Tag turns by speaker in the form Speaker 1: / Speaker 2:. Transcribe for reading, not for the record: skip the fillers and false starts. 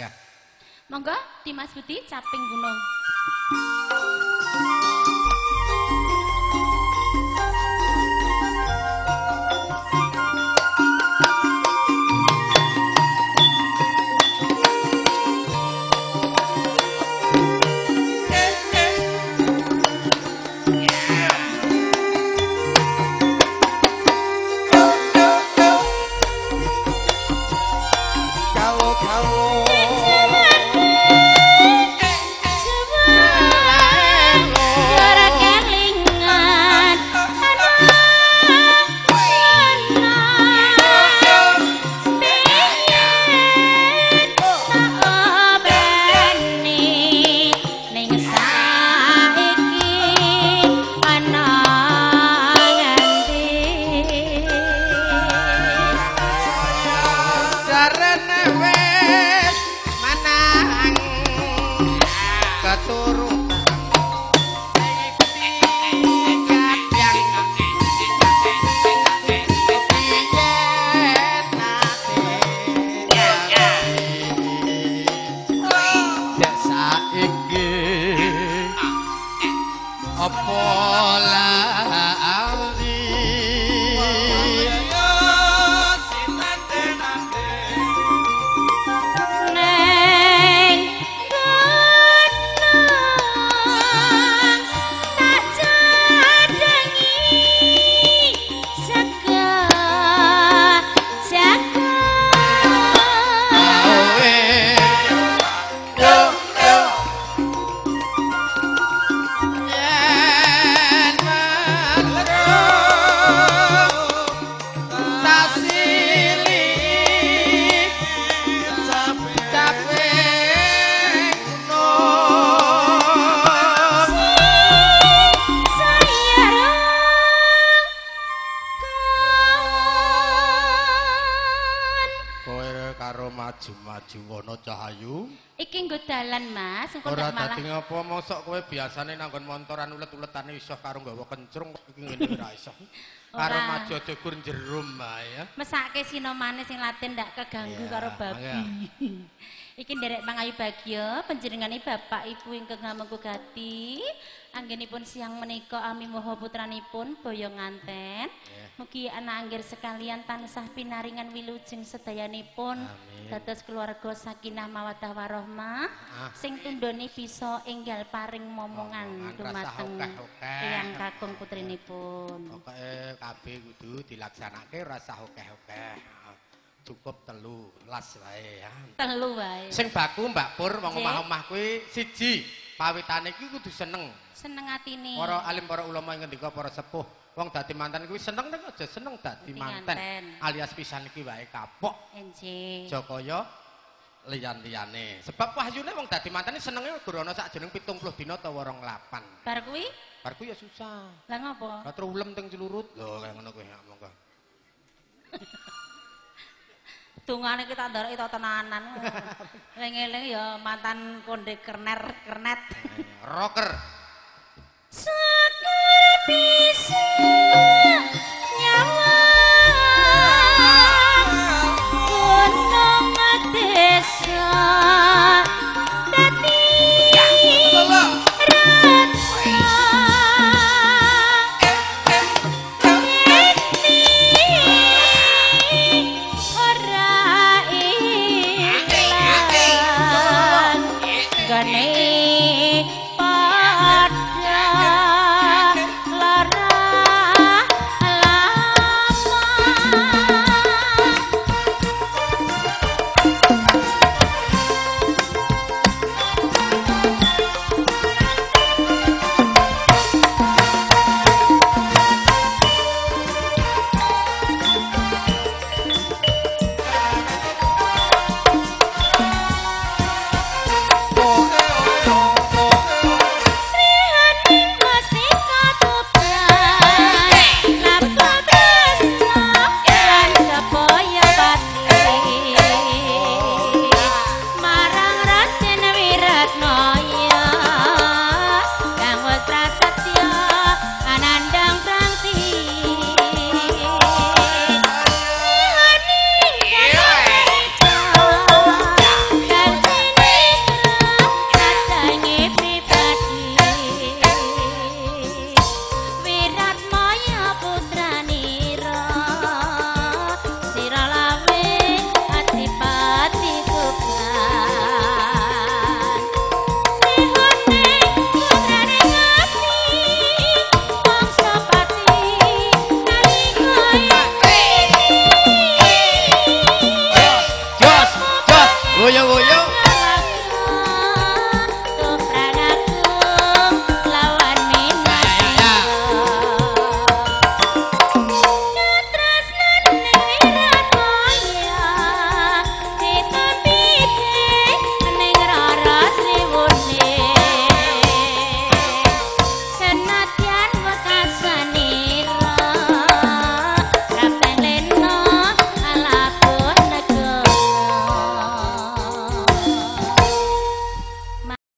Speaker 1: ya.
Speaker 2: Monggo Dimas Budi Caping Gunung.
Speaker 1: Ora dadi ngapa mosok kowe biasane nanggon montoran ulet-uletane iso karo nggawa kencrung kok iki ngene ora iso. Karo maju aja gur jerum bae ya.
Speaker 2: Mesake sinomane sing latin ndak keganggu karo babi. Iki nderek Mangayu Bagya panjenengane Bapak Ibu ingkang ngamengku gati. Anggenipun siang menika ami moho putranipun boyo nganten. Mugi anak anggir sekalian tansah pinaringan wilujeng sedayanipun dados keluarga sakinah mawaddah warahmah sing tundhone bisa enggal paring momongan dumateng eyang kakung putrinipun.
Speaker 1: Pokoke kabeh kudu dilaksanake rasah akeh-akeh. Cukup 3 las wae ya.
Speaker 2: 3 wae.
Speaker 1: Sing baku Mbak Pur wong omah-omah kuwi siji, pawitane iki kudu seneng.
Speaker 2: Seneng atine.
Speaker 1: Para alim, para ulama ing ngendika, para sepuh, wong dadi manten kuwi seneng nek aja seneng dadi manten. Alias pisan iki wae kapok.
Speaker 2: Enjih.
Speaker 1: Aja kaya liyan-liyane. Sebab wahyune wong dadi manten senenge gur ana sak jeneng 70 dina utawa 28.
Speaker 2: Bar kuwi?
Speaker 1: Bar kuwi ya susah.
Speaker 2: Lah ngopo?
Speaker 1: Lah terus ulem teng celurut. Lho kaya ngono kuwi monggo.
Speaker 2: Dungane kita ndoroki tenanan. Eling-eling ya mantan konde kerner kernet.
Speaker 1: Rocker.
Speaker 2: Seger bisa nyawa gunung desa dadi
Speaker 1: Oh, Woyo woyo.